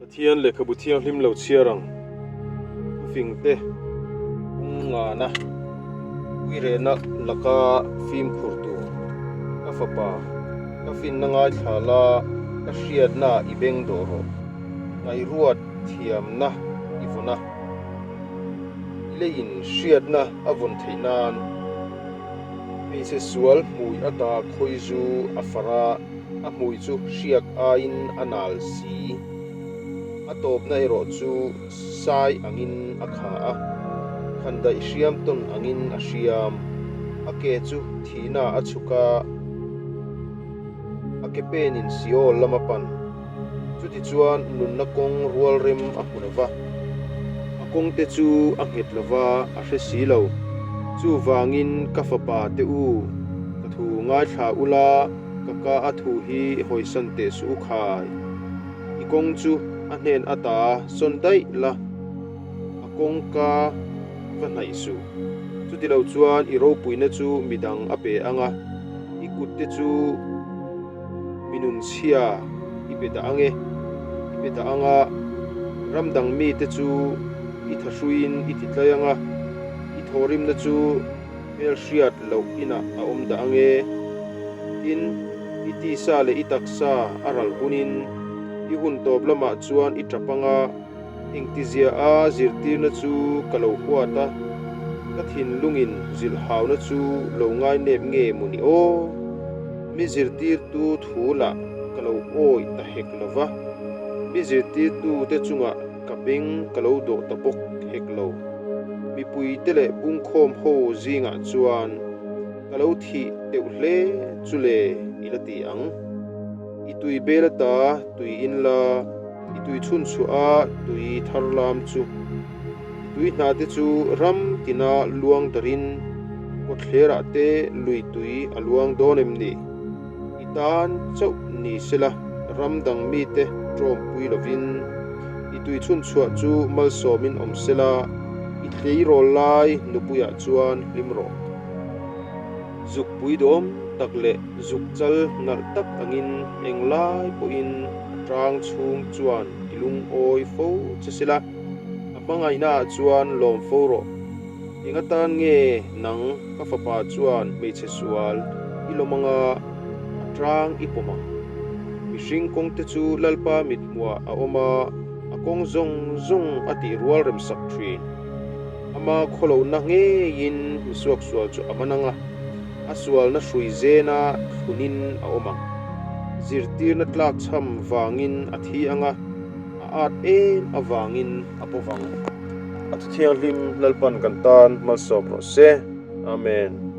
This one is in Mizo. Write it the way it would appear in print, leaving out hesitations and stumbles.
Pathian lehkhabu thianghlim lo chhiar ang thufingte pung ngana uirehna laka fimkhur tur ka fapa ka finna ngaithla la ka hriatna i beng dawh rawh ngaihruat thiamna i vawn a i leiin hriatna a vawn theih nan hmeichhe sual hmui ata khawi zu a far a. A hmui chu hriak aiin a nal si. A tawpna erawh chu sai angin a kha a, khandaih hriam tawn angin a hriam. A ke chu thihna a chhuk a, a ke penin Seol lam a pan. Chutichuan nunna kawng rualrem a hmu lo va, a kawngte chu a nghet lo va, a hre si lo. Chuvangin ka fapa te u, ka thu ngaithla ula, ka ka a thu hi hawisan teh suh u khai. I kawng chu a hnen ata sawn daih la, a kawngka va hnaih suh. Chutilo chuan i ropuina chu midang a pe ang a, i kutte chu. Mi nun chhia i pe dah ang e, i pe dah ang a, ram dang mite chu i thahruiin i ti tlai ang a, i thawhrimna chu hmelhriat loh inah a awm dah ang e. Tin, i tisa leh i taksa a ral hunin i hun tawp lamah chuan i tap ang a, Engtizia a zirtirna chu ka lo huat a, ka thinlungin zilhhauna chu lo ngainep nge maw ni aw? Mi zirtirtu thu lah ka lo awih ta hek lo va, mi zirtirtute chungah ka beng ka lo dawh ta bawk hek lo. Mipuite leh pungkhawm ho zingah chuan ka lo thih teuh hle chu le i la ti ang. I tui bel ata tui in la. I tui chhun chhuah a tui thar lam chu. I tui hna te chu ram tina luang darin kawtthlerah te lui tui a luang dawn em ni? I tan chauh ni sela ram dang mite tawmpui lovin i tui chhun chhuah chu malsawmin awm sela i tleirawl lai nupuiah chuan hlim rawh. Zuk pui dawm tak leh zuk chal nalh tak angin englai pawhin a tang chhung chuan i lungawi fo che sela, a hmangaihnaah chuan lawm fo rawh. Eng atan nge nang ka fapa chuan hmeichhe sual i lawm anga a tang i pawm ang? Mihring kawngte chu Lalpa mithmuah a awm a, a kawng zawng zawng a tih rual remsak thin. Ama khawlohna ngeiin misuaksual chu a man ang a, a sualna hrui zena thlunin a awm ang. Zirtirna tlakchham vangin a thi ang a, a at em avangin a paw vang. A Thuthianghlim Lalpan kan tan malsawm rawh se. Amen.